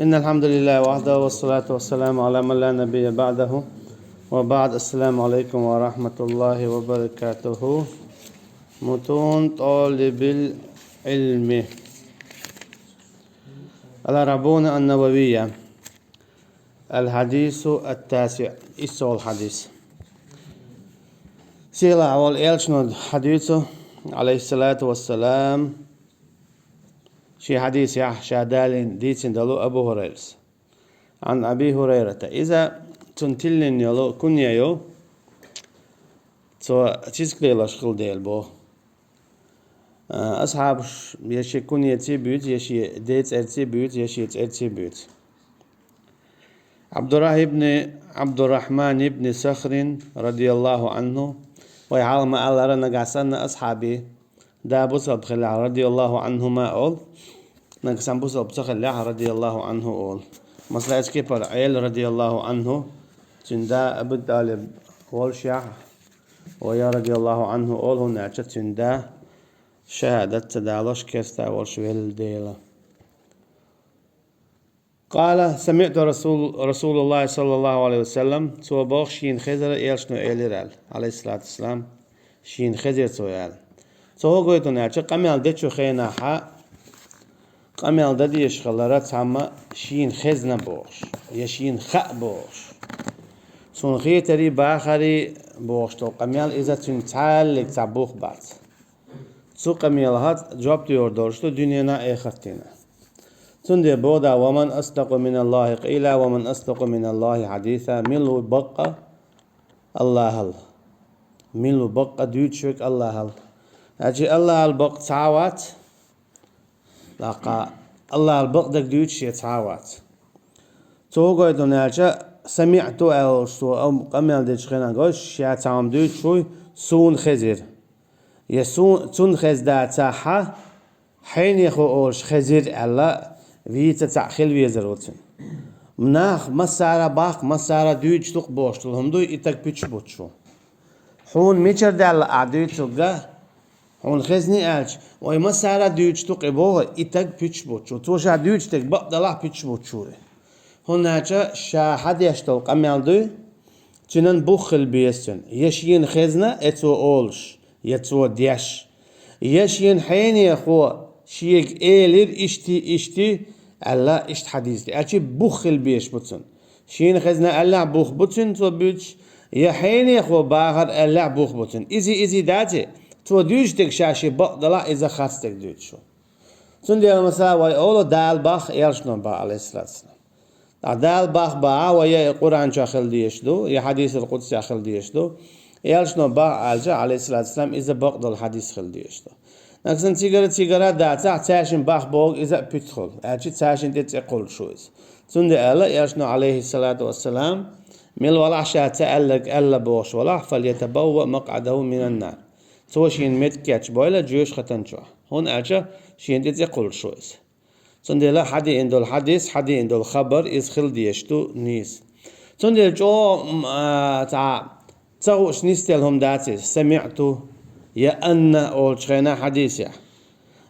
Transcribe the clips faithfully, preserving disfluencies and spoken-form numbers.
إن الحمد لله وحده والصلاة والسلام على من لا نبي بعده وبعد. السلام عليكم ورحمة الله وبركاته. متون طالب العلم. الأربعون النووية. الحديث التاسع. Иссал хьадис. Сийлахь волу элчано хьадийцу, алейхиссалату вассалам, шен хьадисехь ша далийна дийцина долу Абу Хурайрас. Ан Аби Хурайрата. Иза цунна тиллина йолу кунья ю, цо цициг лелош хилла дела боху. А, асхьабаш я шен куньяций буьйцу, я шен ден цӀерций буьйцу, я шен цӀерций буьйцу. Абдуррах ибн Абдуррахман ибн Сахрин, радияллаху анху, вай хьалха ма-аллара, нагахь санна асхьаби да бусалба хиллехь, радияллаху анхума олу, нагахь санна бусалба ца хиллехь, радияллаху анху олу. Масала, эцу кепара Ӏела, радияллаху анху, цуьнан да Абу ТӀалиб волушехь, вай, радияллаху анху олу, хӀунда аьлча цуьнан да шахӀадат ца далош керста волуш велла дела. Къала: «Самиъту Расул-, Расулаллахи саллаллаху алейхи ва саллам», цо боху шена хезара элчано элира аьлла, алейхиссалату вассалам, шена хезира цо аьлла. Цо хӀун гойту аьлча, къамел дечу хенахьа, къамел дан дезаш хилара цхьамма шена хезна бохуш, я шена хаьа бохуш. Цунна хетарий, бахарий бохуш долу къамел иза цуьнан цхьаллиг цхьа бух бац. Цу къамелаха жоп доьхур долуш ду дуьненахь а, эхартахь а. Цундела боху Дала: «Ва ман асдакъу миналлахи къийла, ва ман асдакъу миналлахи хьадиса». Мила ву бакъ а Аллахьал? Мила ву бакъ а дуьйцуш верг Аллахьал? Значит, Аллахьал бакъ цхьа а вац. ТӀаккха Аллахьал бакъдерг дуьйцуш шен цхьа а вац. Цо хӀун гойту аьлча, «самиъту» аьлла цо къамел дечу хенахь гойту, ша цхьа хӀума дуьйцуш вуй, «суна хезира». Я су-, цунна хезна дацахь, хьенехо олуш хезира аьлла, вийца цхьаъ хила везар ву цуьнан. Нах массара баккха, массара дуьйцуш ду-кх бохуш долу хӀума дуй, и таг пуьчаш буттуш ву. Хьуна мичара даьлла ахь дуьйцург а, хьуна хезний аьлча, вай массара дуьйцуш ду-кх и боху, и таг пуьчаш буттуш ву. Цо ша дуьйцуш дерг бакъ далахь пуьчаш буттуш ву и. ХӀунда аьлча ша хьан деш долу къамел дуй, цуьнан бух хила беза цуьнан. Я шена хезна, э, цо олуш, я цо деш. Я шена хьенехо шега элира ишти, ишти, аьлла, иштта хьадийца. Аьлча бух хила безаш бу цуьнан. Шена хезна аьллехь бух бу цуьнан цо буьйцуш, я хьенехо бахар аьллехь бух бу цуьнан. Изий, изий дац и, цо дуьйцуш дерг ша шен бакъ далахь иза харц дерг дуьйцуш ву. Цундела, масала, вай олу Дала баккха, элчано баккха, алейхиссалату вассалам. Ткъа Дала баккха бахахь, вай я и Къуръан чохь хила дезаш ду, я хьадисал къудсехь хила дезаш ду. Элчано баккха аьлча, алейхиссалату вассалам, иза бакъдолу хьадис хила дезаш ду. Нагахь санна цигара, цигара дацахь, цаьршинна баккха бохург иза а пуьцахула, аьлча цаьршинна тӀе цӀе кхуллуш ву иза. Цундела аьлла элчано, алейхиссалату вассалам, мила валахь ша ца аьлларг аьлла бохуш валахь, «фальятабавва макъадаху минан нар». Цо шена меттиг кечбойла жоьжахатан чохь, хӀунда аьлча шена тӀе цӀе кхуллуш ву иза. Цундела хьадеана долу хьадис, хьадеана долу хабар, иза хила дезаш ду нийса. Цундела чӀогӀа, м, а, цхьа ца хууш нисделла хӀума дац иза. «Самиъту» я «анна» олучу хенахь хьадисехь.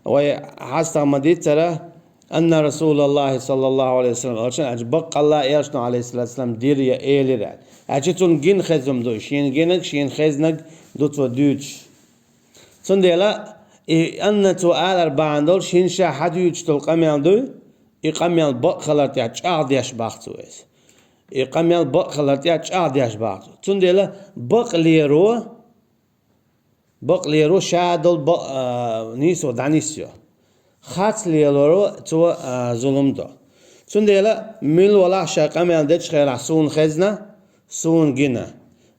Вай хьастагӀа ма-дийццара, «анна Расулаллахи саллаллаху алейхи ва саллам» олучу хенахь, аьлча баккъалла элчано, алейхиссалату вассалам, дира я элира аьлла. Аьлча цунна гина хезна хӀума ду, шена гинарг, шена хезнарг ду цо дуьйцуш. Цундела и «анна» цо алар бахьана долуш, хӀинца ша хьан дуьйцуш долу къамел дуй, и къамел бакъ хилар тӀехь чӀагӀдеш бахьа цо иза. И къамел бакъ хилар тӀехь чӀагӀдеш бахьа цо. Цундела бакълеро, бакълеро ша долу бакъ, а, нийсо дӀанисйо. Харц лелоро цо, а, зулам до. Цундела мила валахь ша къамел дечу хенахь суна хезна, суна гина.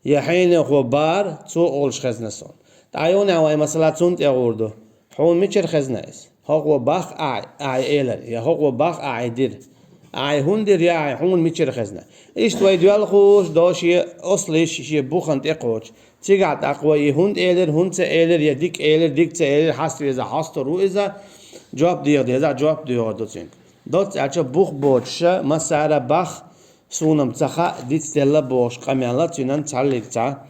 Я хьенехо бахар, цо олуш хезна суна. Ткъа юханехь вай, масала, цунна тӀе гӀур ду. Хьуна мичара хезна иза? ХӀокхо бахара ахь, ахь элира, я хӀокхо бахара ахь дира. Ахь хӀунда дира, я ахь хьуна мичара хезна? Иштта вай доьлхуш до шен ослиш, шен бухана тӀе кхочу. Цигахь тӀаккха вай и хӀунда элира, хӀунда ца элира, я дика элира, дика ца элира, хьаста везахь хьастор ву иза, жоп деха дезахь, жоп доьхур ду цуьнга. Доцца аьлча бух боцуша, массара бахара, суна-м ца хаьа, дицделла бохуш къамел а цуьнан цхьаллиг цхьа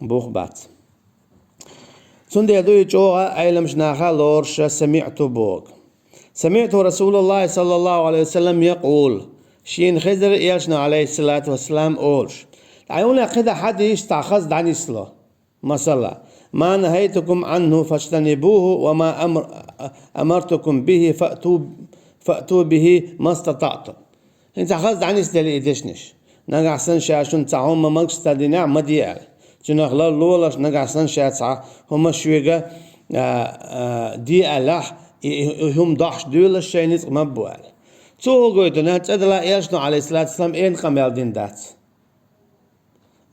бух бац. Цундела ду и чӀогӀа Ӏеламчу наха лоруша «самиъту» боху. سمعت رسول الله صلى الله عليه وسلم يقول, шена хезар элчано, عليه الصلاة والسلام, олуш. Ткъа юха кхидӀа хьадис цхьа хаза дӀанисло. Масала: ما نهيتكم عنه فاجتنبوه وما أمر أمرتكم به فأتوا فأتوا به ما استطعتم. ХӀинца хаза дӀанисделла и дешнаш. Нагахь санна ша шуна цхьа хӀума магаш ца динехь, ма де аьлла. Цунах ларлолаш, нагахь санна ша цхьа хӀума шуьга, а, а, де аьллехь, и, и, и хӀума дохьуш дуьйлалаш шайн ницкъ ма бу аьлла. Цо хӀун гойту, цӀа дала элчано, عليه الصلاة والسلام, эн къамел дина дац.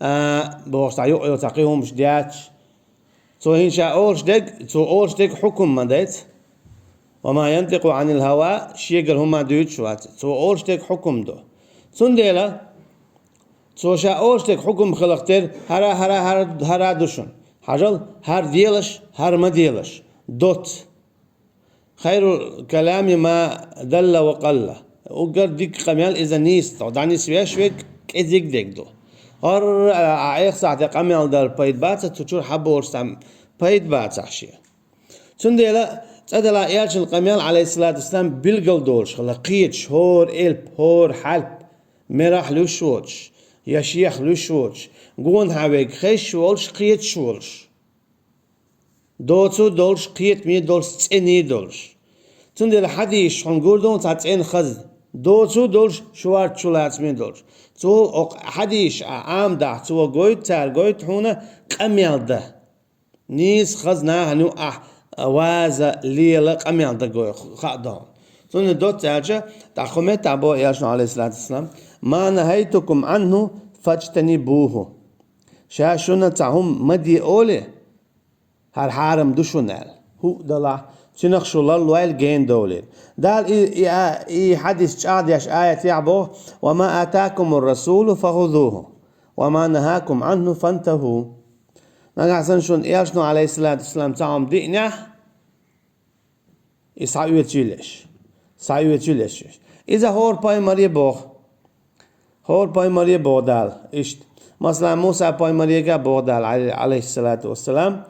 А, бохуш, цхьа юкъа йолу цхьа кхин хӀумаш даьтташ. Цо хӀинца ша олуш дерг, цо олуш дерг хьукум ма дац. وما ينطق عن الهوى, шегара хӀума дуьйцуш вац. Цо олуш дерг хьукум ду. Цундела цо ша олуш дерг хьукум хиларх тера хӀара, хӀара, хӀара, хӀара ду шуна. Хьажал, хӀара делаш, хӀара ма делаш. Доцца. خير الكلام ما قل وقل. Уггар дика къамел иза нийса, дӀанисвеш верг кӀезиг дерг ду. ХӀара, а, а, Ӏеха сахьте къамел дар пайда бац, цу чуьра хьаболуш цхьа пайда бацахь шен. Цундела цӀа дала элчан къамел, عليه الصلاة والسلام, билгал долуш хила, кхеташ, хӀора элп, хӀора хьалп, мерахь луьш воцуш, я шех луьш воцуш, гонахьа верг хезаш волуш, кхеташ волуш. Доцу долуш, кхетаме долуш, цӀене долуш. Цундела хьадисаш хьуна гур ду цхьа цӀена хаза. Доцу долуш, шорта чулацаме долуш. Цо оцу хьадисаш а Ӏамадахь, цо гойту, цара гойту хьуна къамел дан. Нийса хаза нахана юкъахь ваза, лела къамел дан гой хаа ду хьуна. Цунна доцца аьлча, тӀаккха кху меттехь боху элчано, عليه الصلاة والسلام: ما نهيتكم عنه فاجتنبوه. Ша шуна цхьа хӀума ма де олий, хӀара хьарам ду шуна аьлла. ХӀуъа далахь, цуьнах шу ларлойла гена довлийла. Дала и, и, а, и хьадис чӀагӀдеш аятехь боху: وما آتاكم الرسول فخذوه وما نهاكم عنه فانتهوا. Нагахь санна шуна элчано, عليه الصلاة والسلام, цхьа хӀума диънехь, и схьаоьцийла аш. Схьаоьцийла аш. Иза хӀора пайхамаре боху. ХӀора пайхамаре боху Дала иштта. Масала, Муса пайхамарега боху Дала, عليه الصلاة والسلام,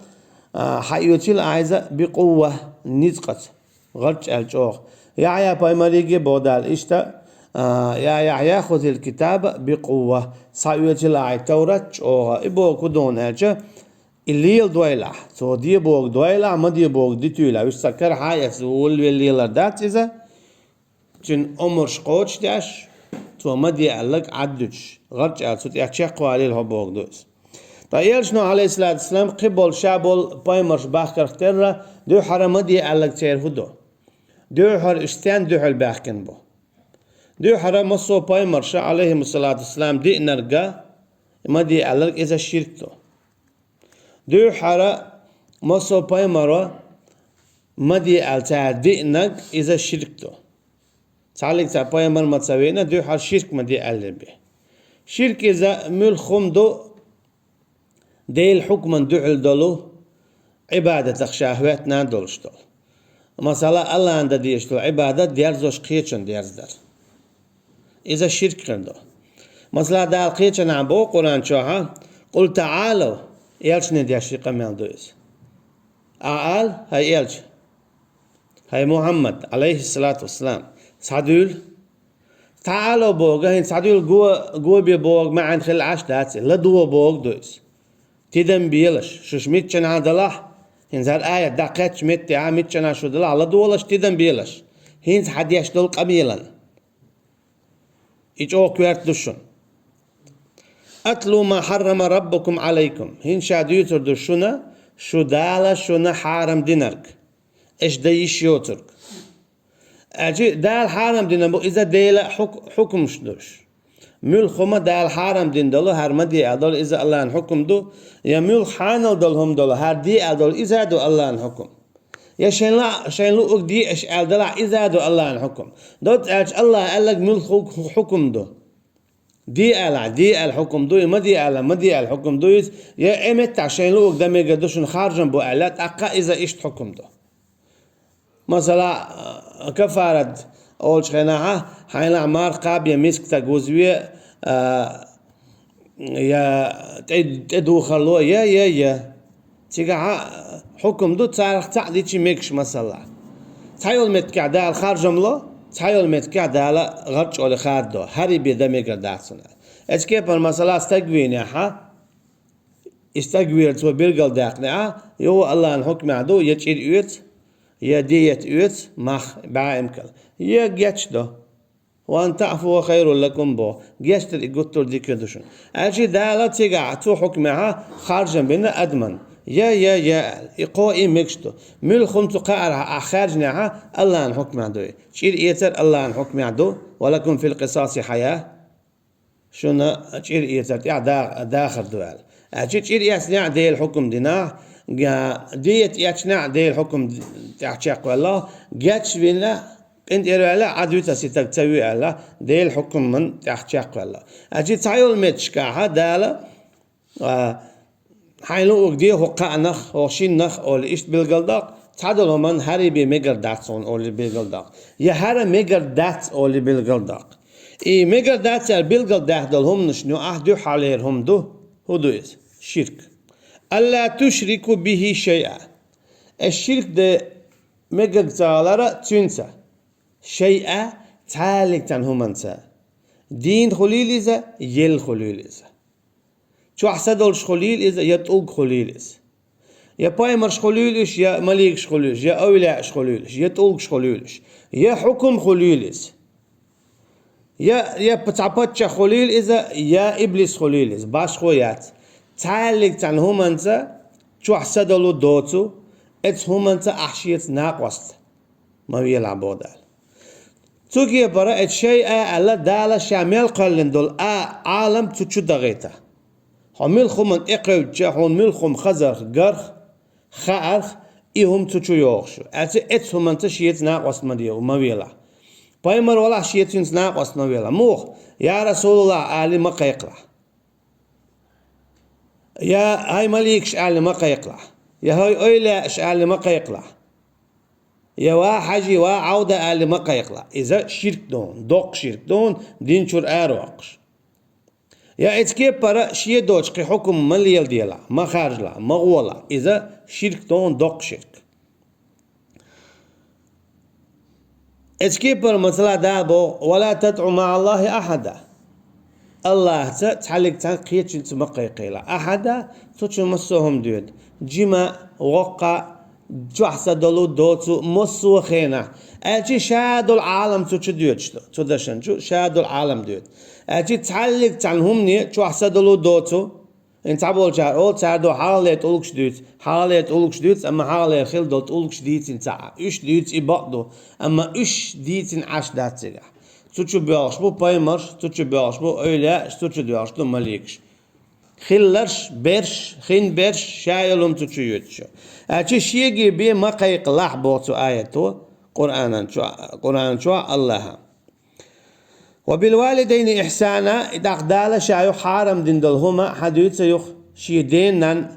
а, хьаоьцийла ахь иза بقوة, ницкъаца, гӀарч аьлла чӀогӀа. Яхьъя пайхамарега боху Дала иштта, а: يا يحيى خذ الكتاب بقوة, схьаоьцийла ахь Таврат чӀогӀа. И боху кху дуьйна аьлча, и леладойла ахь, цо де бохург дойла ахь, ма де бохург дитуьйла ахь. Уьш цхьа карахь а эцна, вулвелла лелар дац иза. Цуьнан омраш кхочушдеш, цо ма де аьлларг Ӏад дуьтуш, гӀарч аьлла, цу тӀехь чекхвалийла хьо бохург ду иза. Ткъа элчано, عليه الصلاة والسلام, кхин болу ша болу пайхамарш бахкарх терра, дуьххьара ма де аьлларг церан хӀун ду? Дуьххьара уьш стенна дуьхьал баьхкина бу? Дуьххьара массо а пайхамарша, عليهم الصلاة والسلام, диънарг, ма де аьлларг, иза ширк ду. Дуьххьара массо а пайхамаро ма де аьлла цара диънарг, иза ширк ду. Цхьаллиг цхьа пайхамар ма ца веана, дуьххьара ширк ма де аьлла бен. Ширк иза муьлха хӀума ду, Делан хьукман дуьхьал долу, Ӏибадатах ша хӀоьттина долуш долу. Масала, Аллахьан дан дезаш долу Ӏибадат дерзош кхечун дерзадар. Иза ширк хир ду. Масала, Дала кхечанхьа боху Къуръан чохьа: قل تعالوا, элчане деш и къамел ду иза. Ахьа ала, хӀай элча, хӀай Мухьаммад, عليه الصلاة والسلام, схьадуьйла. Схьаала боху, хӀинца схьадуьйла го, го бе боху маьӀна хилла Ӏаш дац, ладогӀа боху ду иза. Тидам белаш, шуьша миччанхьа далахь, хӀинца хӀара аят дӀакхаьчча меттехьа, миччанхьа шу далахь, ладогӀалаш, тидам белаш, хӀинца хьан деш долу къамелан. И чӀогӀа коьрта ду шуна. أتل ما حرم ربكم عليكم. ХӀинца ша дуьйцур ду шуна, шу Дала шуна хьарам динарг, аша дан йиш йоцург. Аьлча Дала хьарам дина бу, иза Делан хьук-, хьукмаш ду уьш. Муьлха хӀума Дала хьарам дина долу, хӀара ма де аьлла долу, иза Аллахьан хьукм ду, я муьлха хьанал долу хӀума долу, хӀара де аьлла долу, иза ду Аллахьан хьукм. Я шайн ла-, шайн луъург де аша аьлла далахь, иза ду Аллахьан хьукм. Доцца аьлча, Аллахьа аьлларг муьлха хӀу-, хьукм ду. Де аьлла, де аьлла хьукм ду, и ма де аьлла, ма де аьлла хьукм ду иза. Я э меттахь шайн луъург дан мегар ду шуна, харжам бу аьлла, тӀаккха иза иштта хьукм ду. Масала, кафарат олучу хенахьа, хьайнахь марха кхаба я миска стаг вузве, а, я тӀе-, тӀедухарло, я, я, я. Цигахьа хьукм ду, царах цхьаъ дичи мегаш, масала. Цхьайолу меттигехь Дала харжам ло, цхьайолу меттигехь Дала гӀарчӀоле хададо, хӀара бен дан мегар дац хьуна. Эцу кепара, масала, стаг вийнехь, и стаг вер цо билгалдаьккхинехь, юха Аллахьан хьукмехь ду, я чӀир оьцу, я диет оьцу, мах, бӀе эмкал, я гечдо. «Ва ан таӀфу хайрун лакум», бо, гечдар и гуттар а дика ду шуна. Аьлча Дала цигахь, цу хьукмехь харжам бина адамна. Я, я, я аьлла, и кхо и мегаш ду. Муьлхха хӀума цу кхаарахь ахь хаьржинехь, Аллахьан хьукмехь ду и. ЧӀир эцар Аллахьан хьукмехь ду, «Ва лакум фил къисаси хьая». Шуна чӀир эцар тӀехь да-, дахар ду аьлла. Аьлча чӀир эцнехь Делан хьукам динехь, га-, диет эцнехь Делан хьукам тӀехь чекхваьлла, гечвина, къинтӀера ваьлла, Ӏад вуьту аса и стаг, ца вуьту аьлла, Делан хьукаман тӀехь чекхваьлла. Аьлча цхьайолу меттигашкахь Дала, а, хьайн луург де хӀокху кхаанах, хӀокху шиннах олий иштта билгалдоккху, цхьадолу хӀуманна хӀара бен мегар дац хьуна олий билгалдоккху, я хӀара мегар дац олий билгалдоккху. И мегар дац аьлла билгалдаьхна долу хӀуманашна юкъахь дуьххьарлера хӀума ду, хӀун ду иза? Ширк. «Алла тушрику бихи шайъа». Аш ширк де мегар ца гӀалара цуьнца. «Шайъа», цхьаьллиг цхьана хӀуманца. Дийна хуьлийла иза, елла хуьлийла иза. Чохь са долуш хуьлийла иза, я тӀулг хуьлийла иза. Я пайхамарш хуьлийла уьш, я маликаш хуьлийла уьш, я эвлияаш хуьлийла уьш, я тӀулгаш хуьлийла уьш, я хьукум хуьлийла иза. Я, я п-, цхьа паччахь хуьлийла иза, я иблис хуьлийла иза, башхо яц. Цхьаьллиг цхьана хӀуманца чохь са долу доцу, эцу хӀуманца ахь шеца накъост ма велахь, боху Дала. Цу кепара эцу шайъа аьлла, Дала ша мел кхоьллина долу а Ӏалам цу чу дахийта. Хьо муьлхха хӀуманна тӀекхевдича, хьуна муьлхха хӀума хазарх, гарх, хаарх, и хӀума цу чу йогӀуш ю. Аьлча эцу хӀуманца шеца накъост ма де, ма велахь. Пайхамар валахь, шеца цуьнца накъост ма велахь. Муха? «Я Расулаллах», али ма кхайкхалахь. «Я хӀай маликаш», али ма кхайкхалахь. «Я хӀай эвлияаш», али ма кхайкхалахь. «Я ва хьаьжи, ва Ӏавда», али ма кхайкхалахь. Иза ширк ду хьуна, доккха ширк ду хьуна, дин чуьра аравоккхуш. Я эцу кепара шен доцу кхин хьукум ма леладелахь, ма харжалахь, ма гӀолахь. Иза ширк ду хьуна, доккха ширк. Эцу кепара, масала, Дала боху: «Ва ла тадӀу маӀаллахи ахьада». Аллахьца цхьаьллиг цхьаьна кхечуьнца ма кхайкхийла. Ахьада, цу чу массо а хӀума доьду. Жима, воккха, чохь са долу, доцу, массо а хенахь. Аьлча ша долу Ӏалам цу чу доьдуш ду. Цу дашан чу ша долу Ӏалам доьду. Аьлча цхьаьллиг цхьана хӀумане чохь са долу, доцу. ХӀинца цхьаболчара олу, цара ду хьалхалера тӀулгаш дуьйцу. Хьалхалера тӀулгаш дуьйцу, амма хьалхалера хилла долу тӀулгаш дийцина ца Ӏа. Уьш дуьйцу, и бакъ ду, амма уьш дийцина Ӏаш дац цигахь. Цу чу боьлхуш бу пайхамарш, цу чу боьлхуш бу эвлияаш, цу чу доьлхуш ду маликаш. Хилларш, берш, хин берш, ша йолу хӀума цу чу йоьдуш ю. Аьлча шега бен ма кхайкхалахь, боху цу аято, Къуръанан чу, Къуръанан чохь Аллаха. «Ва бил валидайни ихьсана», и тӀаккха Дала ша юха хьарам дина долу хӀума хьан дуьйцу юха, шен ден-нан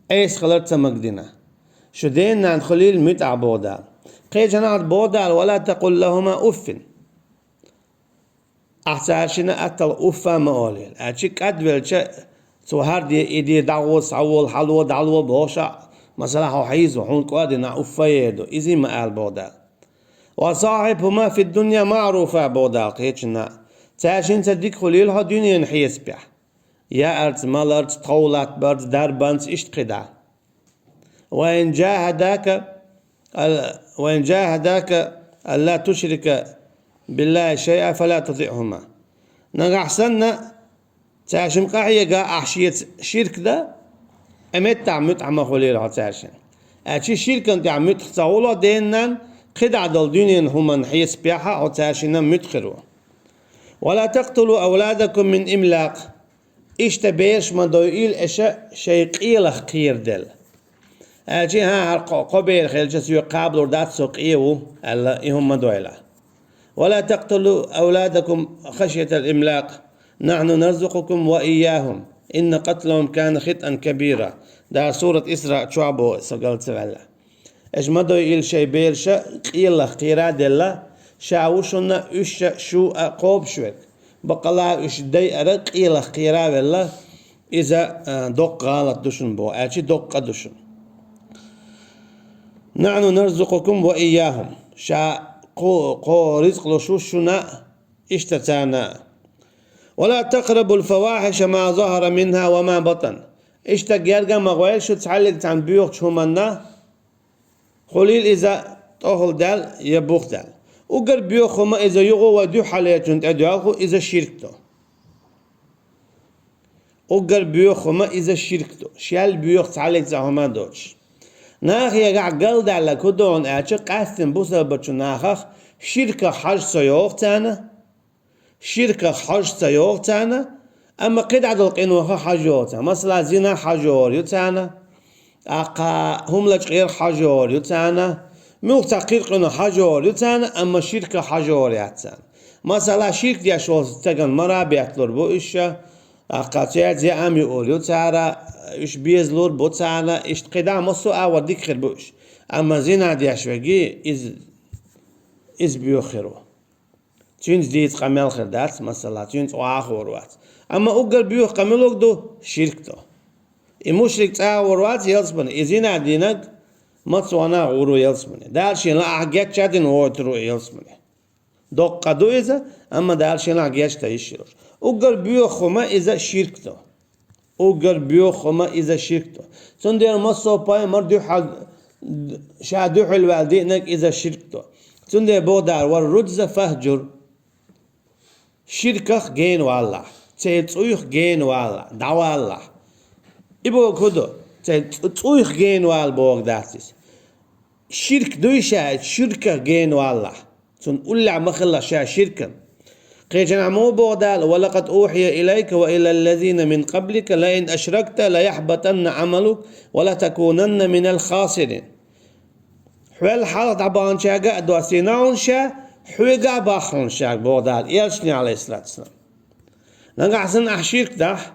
Ӏеса хилар ца магадина. Шу ден-нан хуьлийла муьтӀахь, боху Дала. Кхечанхьа боху Дала: «Ва ла такъул лахума уффин». Ахь цаьршина аттала уффа ма олийла. Аьлча кӀадвелча, цо хӀара де, и де, дӀагӀо, схьавола, хьало, дӀало бохуш а, масала, хьо хьийзо, хьуна кӀордина уффа ер ду, изий ма ала, боху Дала. «Ва сахьибхума фид дунья маъруфа», боху Дала кхечанхьа. Цаьршинца дика хуьлийла хьо дуьненан хьесапехь. Яарца, маларца, тхов латтабарца, дарбанца, иштта кхидӀа. «Ва ин жахадака ал-, ва ин жахадака алла тушрика биллахи шайъа фала тутиъхума». Нагахь санна, цаьршимма къахьега ахь шеца ширк дан, и меттахь муьтӀахь ма хуьлийла хьо цаьршинна. Аьлча ширкан тӀехь муьтӀахь ца хуьлу хьо ден-нан, кхидӀа долу дуьненан хӀуманна хьесапехь а хьо цаьршинна муьтӀахь хир ву. «Ва ла такътулу авладакум мин имлакъ». Иштта бераш ма дойийла аша шайн къелах кхераделла. Аьлча, хӀан, хӀара кхо, кхо бер хилча, соьга кхабалур дац, со къе ву, аьлла, и хӀума ма дойла. «Ва ла такътулу авладакум хашйатал имлакъ. Нахьну нарзукъукум ва ийяхум. Инна къатлахум кана хитӀан кабира». Дала сурат Исра чохь боху, со гал ца ваьлла. Аша ма дойийла шайн бераша къелах кхера а делла, ша ву шуна уьш шу а кхобуш верг. Баккъала уьш дайара къелах кхера а велла, иза, а, доккха гӀалат ду шуна боху, аьлча доккха къа ду шуна. «Нахьну нарзукъукум ва ийяхум». ша кхо, кхо ризкъ луш ву шуна, иштта царна. «ولا تقربوا الفواحش ما ظهر منها وما بطن». Иштта герга ма гӀойла шу цхьаллиг цхьан боьхачу хӀуманна, хулийла иза тӀехула даьлла я бух даьлла. Уггар боьха хӀума иза юха вай дуьххьалерчун тӀе доьлху, иза ширк ду. Уггар боьха хӀума иза ширк ду, шел боьха цхьаллиг цхьа хӀума доцуш. Нахехь галдаьлларг хӀун ду аьлча, къаьсттина бусалбачу нахах ширках хьажа ца йогӀу царна, ширках хьажа ца йогӀу царна, амма кхидӀа долу къинойх хьажа йогӀу царна. Масала, зина хьажа йогӀур ю царна, тӀаккха хӀума лачкъор хьажа йогӀур ю царна, муьлхха цхьа кхин къинойх хьажа йогӀур ю царна, амма ширках хьажа йогӀур яц царна. Масала, ширк деш волу стагана мара бетталур бу уьш, тӀаккха цаьрца яа ам юур ю цара, уьш безалур бу царна, иштта кхидӀа массо а агӀор дика хир бу уьш. Амма зина деш верг, иза, иза боьха хир ву. Цуьнца дийца къамел хир дац, масала, цуьнца охьа а хуур вац. Амма уггар боьха къа муьлург ду, ширк ду. И мушрик цӀа а гӀур вац ялсамане, и зина динарг маца ванах гӀур ву ялсамане. Дала шена лаахь гечдина войтур ву ялсамане. Доккха къа ду иза, амма Дала шена лаахь гечдан йиш йолуш. Уггар боьха хӀума иза ширк ду. Уггар боьха хӀума иза ширк ду. Цундела массо а пайхамар дуьхьал, ша дуьхьал ваьлла диънарг иза ширк ду. Цундела боху Дала: «Вар-руджза фахджур». Ширках гена валалахь, церан цӀуйх гена валалахь, дӀавалалахь. И бохург хӀун ду? Церан цӀу-, цӀуйх гена вала бохург дац иза. Ширк дуй ша, ширках гена валалахь. Цунна уллехь ма хилалахь ша ширкана. Кхечанхьа муха боху Дала: «Ва лакъад ухьия илайка ва илаллазина мин къаблика лаин ашракта лаяхьбатанна Ӏамалука ва латакунанна минал хасирин». Хьол хьалха дӀабаханчаьрга а доссийна хьуна ша, хьоьга а боху хьуна ша, боху Дала, элчане, Ӏалайхиссалату вассалам. Нагахь санна ахь ширк дахь,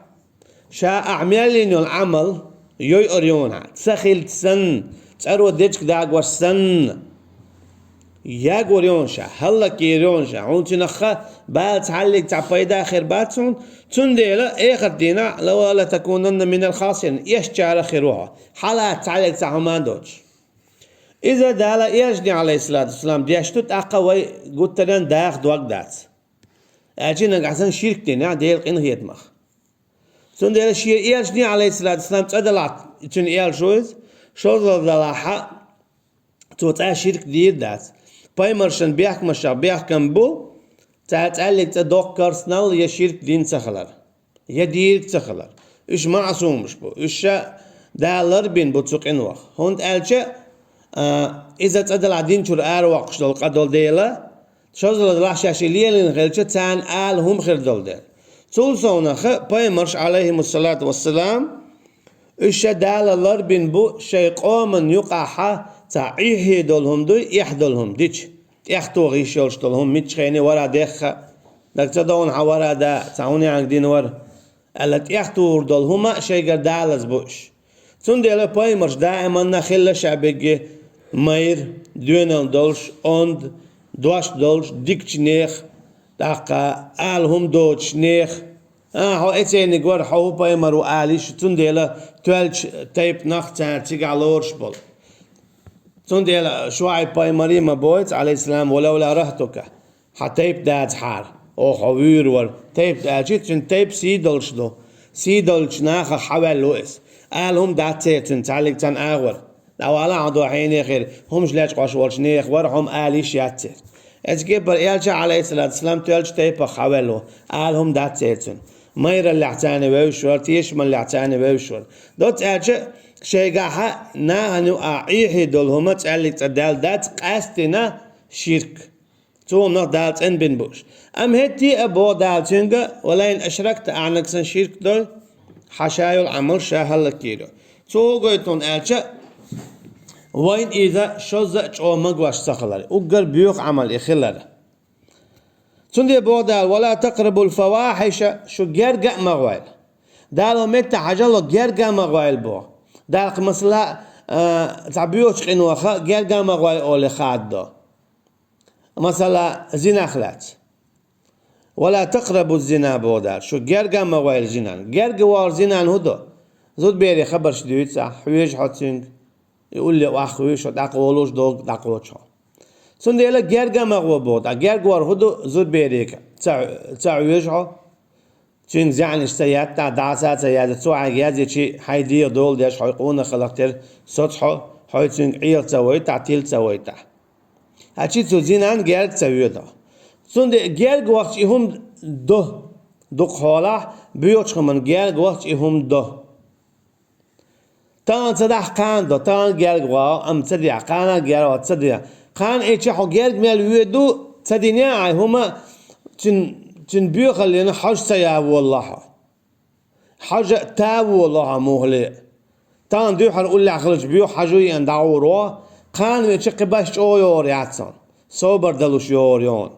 ша ахь мел йина йолу Ӏамал йойур ю хьуна, ца хилча санна, цӀаро дечиг дагош санна, ягор ю хьуна ша, хӀаллакйийр ю хьуна ша, хьуна цуьнах бала цхьаллиг цхьа пайда хир бац хьуна, цундела эхарт дийнахь, ла ва латакунанна минал хасирин, эшначарах хир ву хьо, хьалаца цхьаллиг цхьа хӀума доцуш. Иза Дала элчане, Ӏалайхиссалату вассалам, деш ду, тӀаккха вай гуттаренна даха дог дац. Аьлча нагахь санна ширк динехь Делан къинхетамах. Цундела шен элчане, Ӏалайхиссалату вассалам, цӀа далахь, цуьнан элча ву иза, шозлагӀа далахь а, цо цкъа ширк дийр дац. Пайхамаршан бехкамашах бехкам бу, цара цхьаллиг цӀа доккха керстанал я ширк дина ца хилар, я дийриг ца хилар. Уьш маъсумаш бу, уьш ша Дала ларбина бу цу къинойх. ХӀунда аьлча, а, иза цӀа далахь динчуьра аравоккхуш долу къа долу дела, шозлагӀа далахь шаьш и лелийна хилча, царна ала хӀума хир долу дела. Цул совнаха пайхамарш, Ӏалайхимуссалату вассалам, уьш ша Дала ларбина бу шайн къоман юкъахь цхьа Ӏехье долу хӀума дуй, эхь долу хӀума дича, тӀехтоха йиш йолуш долу хӀума миччахьене вара дехха, даг ца довна хьан вара да, цхьа хӀун яьнга дина вара, аьлла, тӀехтухур долу хӀума а шайгара далаза бу уьш. Цундела пайхамарш даиманна хилла ша бегге майра, доьналла долуш, онда, дош долуш, дикачу нех, тӀаккха ала хӀума доцуш нех. А, хьо эцайниг вара, хьо хӀун пайхамар ву ала йиш, цундела тоьллачу тайпанах цара цигахь лоруш болу. Цундела ШуӀайб пайхамаре ма боху, Ӏалайхиссалам, ва лавла рахтука. Хьан тайпа дацахьара, оха хьо вуьйр вара. Тайпа аьлча, цуьнан тайпа сий долуш ду. Сий долчу нахах хьаваьлла ву иза. Ала хӀума дац церан цуьнан цхьаллиг цхьана агӀор. ДӀавала хьан дохьийне хир, хӀумаш лечкъош волчу нехан вара, хьо-м ала йиш яц церан. Эцу кепара элча, Ӏалайхиссалату вассалам, тоьллачу тайпах хьаваьлла ву. Ала хӀума дац церан цуьнан. Майраллехь царна вевзаш вара, тешамаллехь царна вевзаш вара. Доцца аьлча, шайгахьа нахана юкъахь Ӏехье долу хӀума цхьаллиг цӀа даьлла дац, къаьсттина ширк. Цу хӀуманах Дала цӀанбина бу уьш. Амма хӀетте а боху Дала цуьнга: «Ва лаин ашракта», ахьа нагахь санна ширк дой, хьан ша йолу Ӏамал ша хӀаллакйийр ю. Цо хӀун гойту хьуна аьлча, вайна иза шозза а чӀогӀа магош ца хилар, уггар боьха Ӏамал и хилар. Цундела боху Дала: «Ва ла такърабул фавахиша», шу герга а ма гӀойла. Дала меттахь хьажал, герга а ма гӀойла боху. Дала, масала, а, цхьа боьхачу къинойх герга а ма гӀойла олий хаддо. Масала, зинах лаьцна. «Ва ла такърабу зина», боху Дала, шу герга а ма гӀойла зинан. Герга вахар зинан хӀун ду? Зудберийн хабарш дуьйцу ахь, хьоьжу хьо цуьнга. И улле охьахуьйшу, дӀакхолуш долу, дӀакхочу хьо. Цундела герга ма гӀо боху. Ткъа герга вар хӀун ду? Зурберига ца, ца Ӏоьжу хьо. Цуьнга зӀаьнаш ца еттахь, дӀаса ца яза, цо хьайга язйичи, хьайн дегӀа дола деш, хьо къонах хиларх тера соцу хьо, хьо цуьнга Ӏела ца войтахь, тила ца войтахь. Хьан чи цу зинан герга ца воьду. Цундела герга вахча и хӀума до, дукха хьолахь, боьхачу хӀуманна герга вахча и хӀума до. Тахана ца дахь кхана до, тахана герга вагӀа, амма ца дехь, кхана герга вагӀа, ца дехь. Кхана и чохь хьо герга мел воьду, ца дина ахь хӀума, цуьнан, цуьнан боьхаллина хьожа ца ян волалахь хьо. Хьожа а та волалахь хьо муххале а. Тахана дуьххьара уллехь хилча боьха хьожа а йина дӀагӀур ву, кхана веча кхин баш чӀогӀа йогӀур яц хьуна. Собар далуш йогӀур ю хьуна.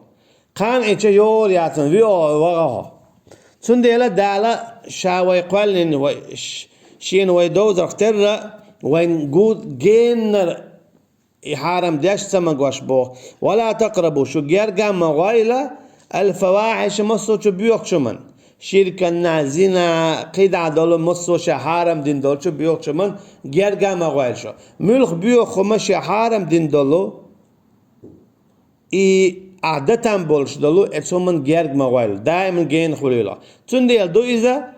Кхана и чохь йогӀур яц хьуна, виъ вагӀа хьо. Цундела Дала ша вай кхоьллина, вай ш-, шена вай довзарх терра, вайн гу-, геннара и хьарам деш ца магош боху. «Ва ла такърабу», шу герга а ма гӀойла, «ал-фавахьиша», массо а чу боьхачу хӀуманна. Ширканна, зина, кхидӀа долу массо а ша хьарам дина долчу боьхачу хӀуманна герга а ма гӀойла шу. Муьлха боьха хӀума ша хьарам дина долу, и ахь дан там болуш долу, оцу хӀуманна герга ма гӀойла, даиман гена хуьлийла. Цундела ду иза,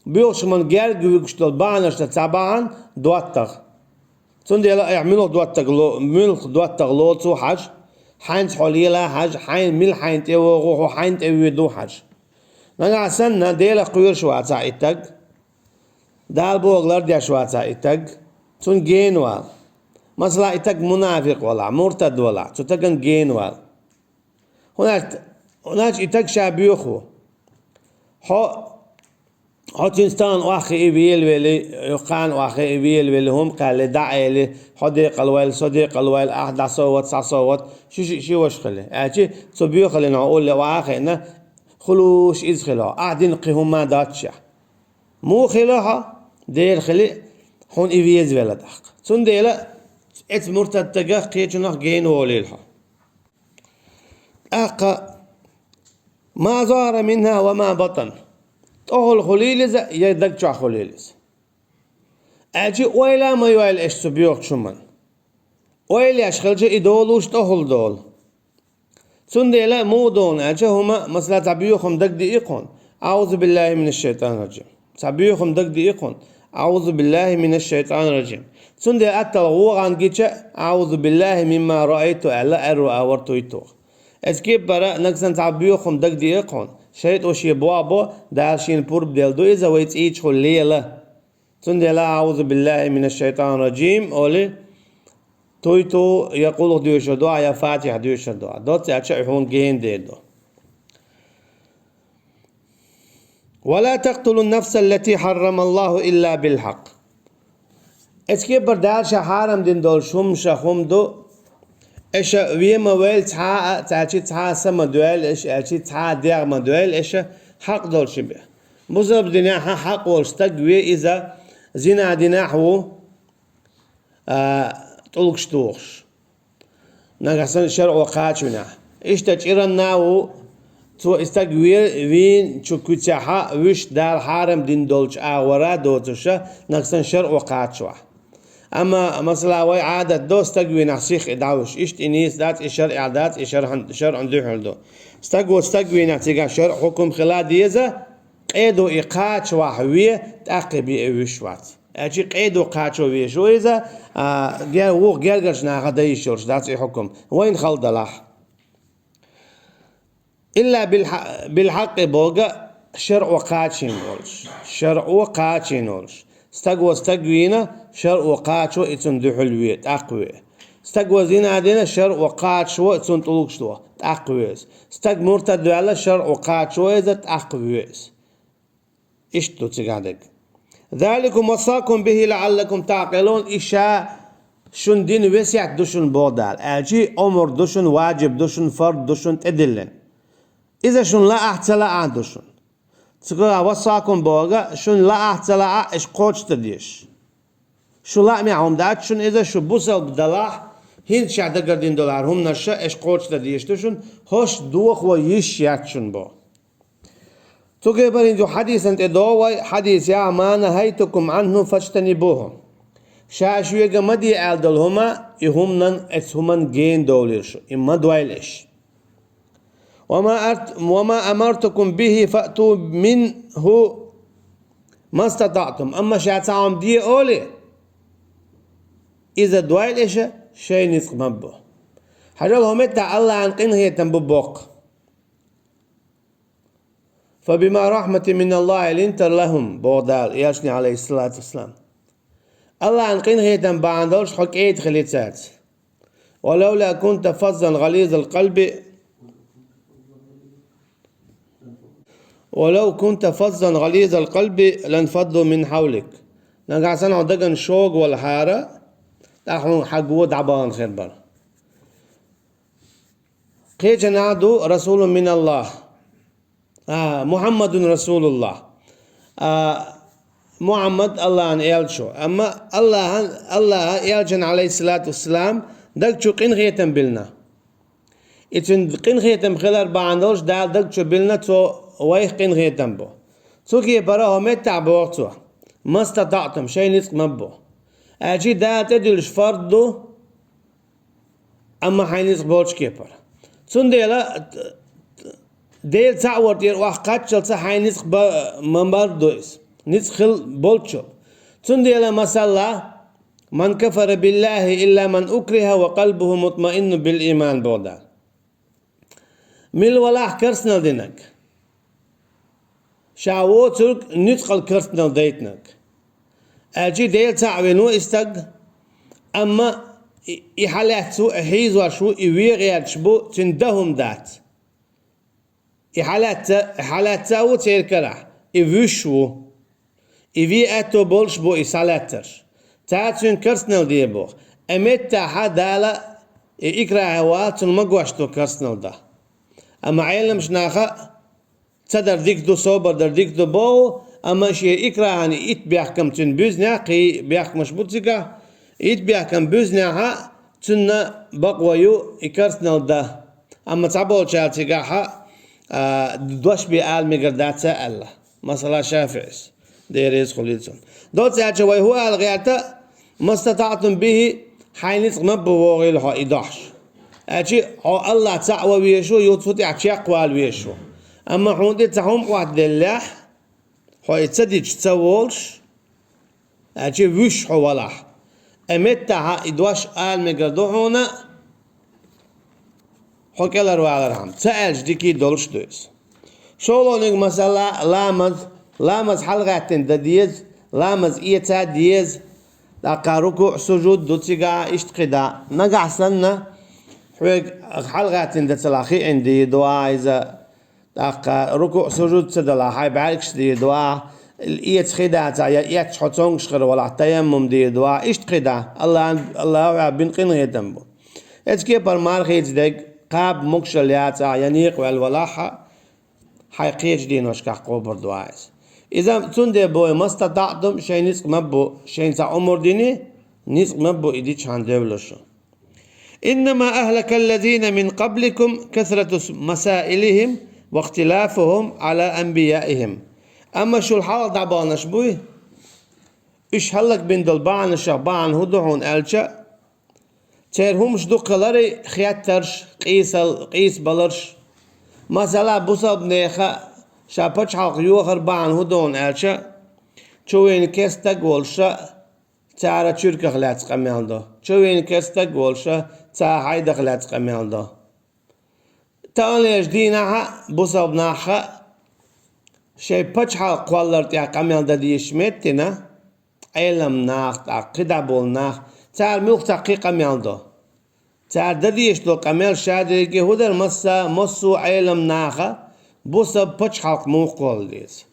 боьхачу хӀуманна герга вуьгуш долу бахьанашна цхьа бахьана доттагӀа. Цундела айхьа муьлха доттагӀа ло-, муьлха доттагӀа лоцу хьажа, хьаьнца хьо лела хьажа, хьайн мила хьайна тӀе вогӀу, хьо хьайна тӀе воьду хьажа. Нагахь санна Делах кхоьруш вацахь и таг, Дала бохург лардеш вацахь и таг, цунна гена вала. Масала, и таг мунафикъ валахь, муртад валахь, цу тагана гена вала. ХӀунда аьлча, хӀунда аьлча и таг ша боьха ву. Хьо, хьо цуьнца тахана охьахиъна велавелли, кхана охьахиъна велавелли, хӀума кхаьлли, дӀа а элли, хьо декъала войла, со декъала войла, ахь дӀасовват, схьасовват, ши шиъ ши ваша хили. Аьлча цу боьхаллина хьо улле охьа а хиъна, хуьлуш иза хила хьо, ахь дина кхин хӀума доццушехь. Муха хила хьо, дера хили, хьуна и везавелла тӀаккха. Цундела оцу муртад тагах, кхечунах гена волийла хьо. ТӀаккха: «Ма загьара минха ва ма батан». ТӀехула хуьлийла иза, я даг чохь хуьлийла иза. Аьлча ойла а ма йойла аша цу боьхачу хӀуманна. Ойла еш хилча, и долуш тӀехула долу. Цундела муха долу аьлча, хӀума, масала, цхьа боьха хӀума дагадеъна хьуна: «Аузу биллахи минаш шайтанир раджим». Цхьа боьха хӀума дагадеъна хьуна: «Аузу биллахи минаш шайтанир раджим». Цундела аттала вогӀан гича: «Аузу биллахи мимма раайту», аьлла, аьрру а вар туйту. Эцу кепара нагахь санна цхьа боьха хӀума дагадеъна хьуна, шайтӀо шен бохь бо, Дала шена пурба делла ду иза, вай цӀийчухула лела. Цундела «Аузу биллахи минаш шайтанир раджим» олий, туйту, я къулхӀ доьшур ду, я Фатихьа доьшур ду. Доцца аьлча, и хьуна гена дер ду. «Ва ла такътулун нафса ллати хьаррамаллаху илла билхьакъ». Эцу кепара Дала ша хьарам дина долуш хӀума ша хӀума ду, аша вен ма войла цхьа а, цхьа а са ма дойла аша, аьлча цхьа а дегӀ ма дойла аша, хьакъ долчу бен. Бусалба динехь хьакъ волуш стаг ве иза, зина динехь ву, а, тӀулгаш тухуш. Нагахь санна шарӀо кхача винехь. Иштта чӀиранна а ву, цо и стаг ве-, вийначу куьцехьа вуьш Дала хьарам дина долчу агӀора доцуша, нагахь санна шарӀо кхача вахь. Амма, масала, вай Ӏадат до, стаг вийнахь сихха и дӀавуьш. Иштта и нийса дац, и шарӀехь дац, и шарӀан, шарӀан дуьхьал ду. Стаг ву, стаг вийнахь цигахь шарӀ хьукум хила деза, къедо и кхача вахь ве, тӀаккха бе и вуьш вац. Аьлча къедо кхачо веш ву иза, а, гер-, вуха гергарчу наха дан йиш йолуш дац и хьукум. Вайна хала далахь. Илла билхьа-, билхьакъи боху шарӀо кхачийна волуш. ШарӀо кхачийна волуш. Стаг ву, стаг вийна, шарӀо кхачо и цунна дуьхьал ве, тӀаккха ве. Стаг ву зина дина, шарӀо кхачо и цунна тӀулгаш до, тӀаккха ве иза. Стаг муртад ваьлла, шарӀо кхачо иза, тӀаккха ве иза. Иштта ду цигахь дерг. «Заликум вассакум бихи лааллакум таъкъилун», и ша шуна дина весет ду шуна боху Дала. Аьлча омра ду шуна, ваджиб ду шуна, фард ду шуна, тӀедиллина. Иза шуна лаахь, ца лаахь ду шуна. Цигахь вассакум боху, шуна лаахь, ца лаахь, аша кхочуш дан дезаш. Шу лаамехь хӀума дац шуна иза, шу бусалба далахь, хӀинца ша дагардина долу хӀара хӀуманаш аша кхочуш дан дезаш ду шуна, хӀорш дохо йиш яц шуна боху. Цу кепара хӀинца хьадисан тӀе догӀу вай, хьадисехь: «Ма нахайтукум анху фаджтанибуху». Ша шуьга ма де аьлла долу хӀума, и хӀуманан, эцу хӀуманна гена довлийла шу, и ма дойла аша. «وما أرت-، وما أمرتكم به فأتوا منه ما استطعتم». Амма ша цхьа хӀума де олий, иза дойла аша, шайн ницкъ ма бо. Хьажал, хӀокху меттехь АллахӀан къинхетам бу боккха. «فبما رحمة من الله لنت لهم», боху Дала элчане, Ӏалайхиссалату вассалам. АллахӀан къинхетам бахьана долуш хьо кӀеда хили цаьрца. «ولولا كنت فظا غليظ القلب، ولو كنت فظا غليظ القلب لانفضوا من حولك». Нагахь санна хьо дагна шога валахьара, тӀаккха хьуна хьан го дӀабахана хир бара. Кхечанхьа ду «رسول من الله», а, «محمد رسول الله». А, Мухьаммад АллахӀан элча ву. Амма АллахӀан, АллахӀа элчана, Ӏалайхиссалату вассалам, даг чу къинхетам биллина. И цуьнан къинхетам хилар бахьана долуш Дала даг чу биллина, цо вайх къинхетам бу. Цу кепара хӀокху меттехь боху цо: «ما استطعتم», шайн ницкъ ма бо. Аьлча Дала тӀедуьллуш фард ду, амма хьайн ницкъ болчу кепара. Цундела Дела цхьаъ вар тӀера охьакхаччалца хьайн ницкъ ба-, ма-, марр ду иза. Ницкъ хила болчу. Цундела, масала, «من كفر بالله إلا من أكره وقلبه مطمئن بالإيمان», боху Дала. Мила валахь карснал динарг, ша воцург нуьцкъала карснал дайтинарг. Аьлча Дела цхьаъ вина ву и стаг, амма и, и хьалаьцна ву, и хьийзош ву, и вен гӀерташ бу, цуьнан дан хӀума дац. И хьалаьцна, хьалаьцна а ву церан карахь, и вуьйш ву. И вен аьтто болуш бу и схьалаьцнарш. Цара цуьнга карснал де боху. Амма меттехь Дала и икрахӀ вац, цунна ма гочдо карснал дан. Амма Ӏеламчу наха ца дар дика ду, собар дар дика ду боху, амма шен икрахӀан итт бехкам цуьнан буьзнехь, кхин бехкамаш бу цигахь, итт бехкам буьзнехь а цуьнан бакъо ю и карснал дан. Амма цхьаболчара цигахь а, а, дош бен ала мегар дац аьлла. Масала, ШафиӀис, Дела реза хуьлийла цунна. Доцца аьлча, вай хӀун ала гӀерта, «ما استطعتم به», хьайн ницкъ ма бу вогӀийла хьо и дохьуш. Аьлча хьо АллахӀ цхьаъ ван везаш ву, юха цу тӀехь чекхвала везаш ву. Амма хьуна тӀе цхьа хӀума Ӏоттаделлехь, хьо и ца дича ца волуш, аьлча вуьйш хьо валахь. Амма меттехь и дош ала мегар ду хьуна, хьо кӀелхьарвалархьама. Ца аьлча дика долуш ду иза. ШолгӀаниг, масала, ламаз, ламаз хьалагӀаьттина дан деза, ламаз эца а деза, тӀаккха рукуъ, сужуд ду цигахь, иштта кхидӀа. Нагахь санна хьоьга хьалагӀаьттина дан ца лахь, хиъна дийр ду ахьа иза, тӀаккха рукуъ, сужуд ца далахь, хьайн бӀаьргаш дийр ду ахьа, эца хи дацахь, я эцча хьо цомгуш хир валахь, таяммум дийр ду ахьа, иштта кхидӀа. АллахӀан, АллахӀа бина къинхетам бу. Эцу кепара мархица дерг, кхаба могушалла яцахь, я некъа ваьлла валахь а, хьайн кхечу дийнашкахь кхобур ду ахьа иза. Иза цундела боху: «ما استطعتم», шайн ницкъ ма бу, шайна цхьа омра дина, ницкъ ма бу и дичахьана девлла шу. «إنما أهلك الذين من قبلكم كثرة مسائلهم واختلافهم على أنبيائهم». Амма шул хьалха дӀабаханарш буй, уьш хӀаллакбина долу бахьанашех бахьана хӀун ду хьуна аьлча, церан хӀумаш дукха хилар хеттарш, къийсал-, къийсабаларш. Масала, бусалбанеха ша пачхьалкх йохар бахьана хӀун ду хьуна аьлча, чу вийна керста стаг волуша, цара чуьрках лаьцна къамел до. Чу вийна керста стаг волуша, цара хьайдах лаьцна къамел до. Таханлерчу дийнахь а бусалба нахха шайн пачхьалкх кхоллар тӀехь къамел дан дезачу меттина, Ӏелам нах, тӀаккха кхидӀа болу нах, цара муьлхха цхьа кхин къамел до. Цара дан дезаш долу къамел ша дерриге хӀун дара, масса, массо а Ӏелам наха бусалба пачхьалкх муха кхолла деза.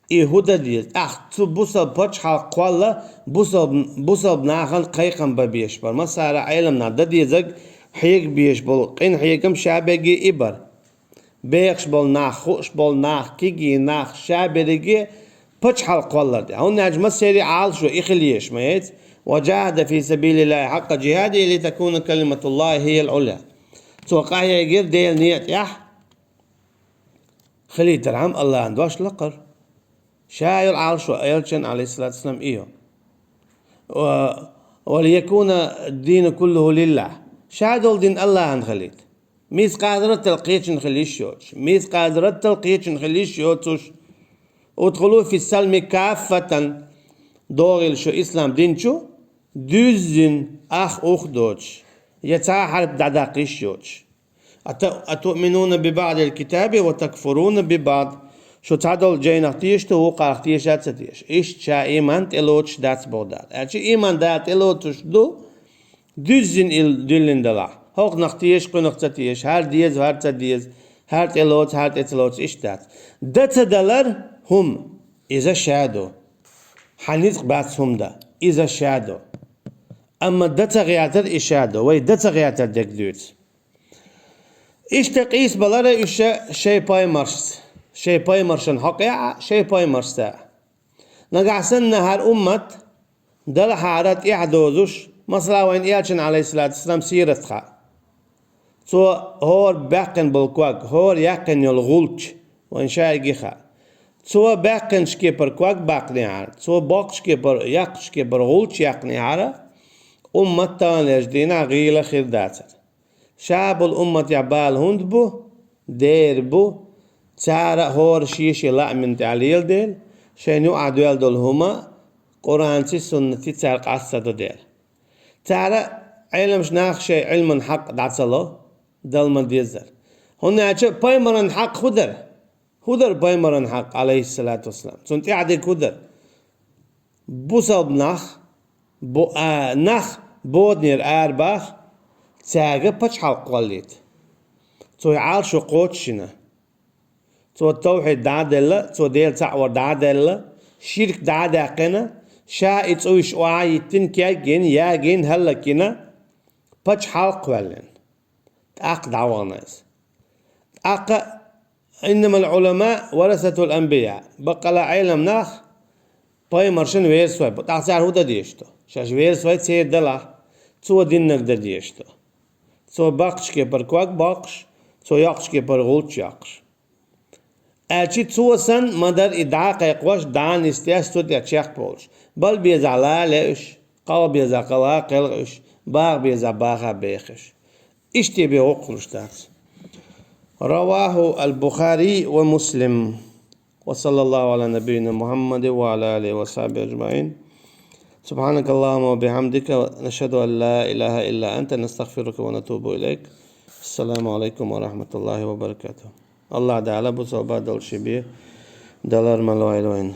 И хӀун дан деза? ТӀаккха цу бусалба пачхьалкх кхолла бусалба, бусалба нахана кхайкхам бан безаш бара. Массара Ӏелам нах дан дезарг хьега безаш болу къинхьегам ша берриге и бара. Бехаш болу нах, хууш болу нах, кегий нах, ша берриге пачхьалкх кхоллар тӀехь. ХӀунда аьлча массеран а Ӏалашо и хила езаш ма яц. «وجاهد في سبيل الله حق جهاده لتكون كلمة الله هي العليا». Цо къахьегира Делан некъа тӀехь хилийтархьама АллахӀан дош лакхара. Ша йолу Ӏалашо, элчан, Ӏалайхиссалату вассалам, и йо. «وليكن الدين كله لله». Ша долу дин Аллахьан хилийта. Мискъал зарратал кхечун хила йиш йоцуш. Мискъал зарратал кхечун хила йиш йоцуш. «ادخلوا في السلم كافة». ДогӀийла шу ислам дин чу, дуьззина, ах ух доцуш, я цхьа а хьарп дӀадаккха йиш йоцуш. «أت-، أتؤمنون ببعض الكتاب وتكفرون ببعض». Шу цхьадолу жайнах теша ду, вукхарах теша а ца теша. Иштта ша ийман тӀелоцуш дац боху Дала. Аьлча ийман Дала тӀелоцуш ду, дуьззина и дуьллина далахь. ХӀокхунах теша, кхунах ца теша, хӀара деза, хӀара ца деза, хӀара тӀелоцу, хӀара тӀе ца лоцу, иштта дац. Дан ца далар хӀума, иза ша ду. Хьан ницкъ бац хӀума дан, иза ша ду. Амма дан ца гӀертар и ша ду, вай дан ца гӀертар дерг дуьйцу. Иштта къийсабалара уьш шайн пайхамаршца, шайн пайхамаршна хьокъехь а, шайн пайхамаршца а. Нагахь санна хӀара уммат далахьара тӀаьхьа дозуш, масала, вайн Элчан, Ӏалайхиссалату вассалам, сират хаьа. Цо хӀора баьккхина болу ког, хӀора яьккхина йолу гӀулч вайн шайга хаьа. Цо баьккхинчу кепара ког баккхинехьара, цо боккхучу кепара, яккхучу кепара гӀулч яьккхинехьара, уммат таханлерчу дийнахь гӀийла хир дацара. Ша болу умматехь бала хӀунда бу? Дера бу, цара а хӀора шен-шен лаамна тӀехь леладелла, шайна юкъахь доьлла долу хӀума Къуръанций, суннатций цара къаста ца до дела. Цара а, Ӏеламчу наха шайн Ӏилман хьакъ дӀа ца ло, дала ма-деззара. ХӀунда аьлча пайхамаран хьакъ хӀун дара? ХӀун дара пайхамаран хьакъ, Ӏалайхиссалату вассалам? Цунна тӀаьхьадерг хӀун дара? Бусалба нах, бу-, а, нах боданера арабаха, цаьрга пачхьалкх кхоллийта. Цо и Ӏалашо кхочушйина. Цо тавхьид дӀа а делла, цо Дела цхьаъ вар дӀа а делла, ширк дӀа а даьккхина, ша и цӀуйш охьа а йиттина, кегйина, ягийна, хӀаллакйина, пачхьалкх кхоьллина. ТӀаккха дӀавахана иза. ТӀаккха: «إنما العلماء ورثة الأنبياء». Баккъала Ӏелам нах пайхамаршна верасой бу. ТӀаккха цара хӀун дан дезаш ду? Шаьш верасой церан далахь, цо диннарг дан дезаш ду. Цо баккхачу кепара ког боккхуш, цо йоккхачу кепара гӀулч йоккхуш. Аьлча цо санна ма дара и дӀа а кхайкхош, дӀа а нисдеш, цу тӀе чекхболуш. Бала безахь лала е уьш, кхалха безахь кхалха а кхелха уьш, баха безахь баха а беха уьш. Иштта бен гӀуллакх хуьлуш дац. رواه البخاري ومسلم. وصلى الله على نبينا محمد وعلى آله وصحبه أجمعين. سبحانك اللهم وبحمدك، نشهد أن لا إله إلا أنت، نستغفرك ونتوب إليك. السلام عليكم ورحمة الله وبركاته. Аллахь Дала бусалба долуш бен далар ма лойла вайна.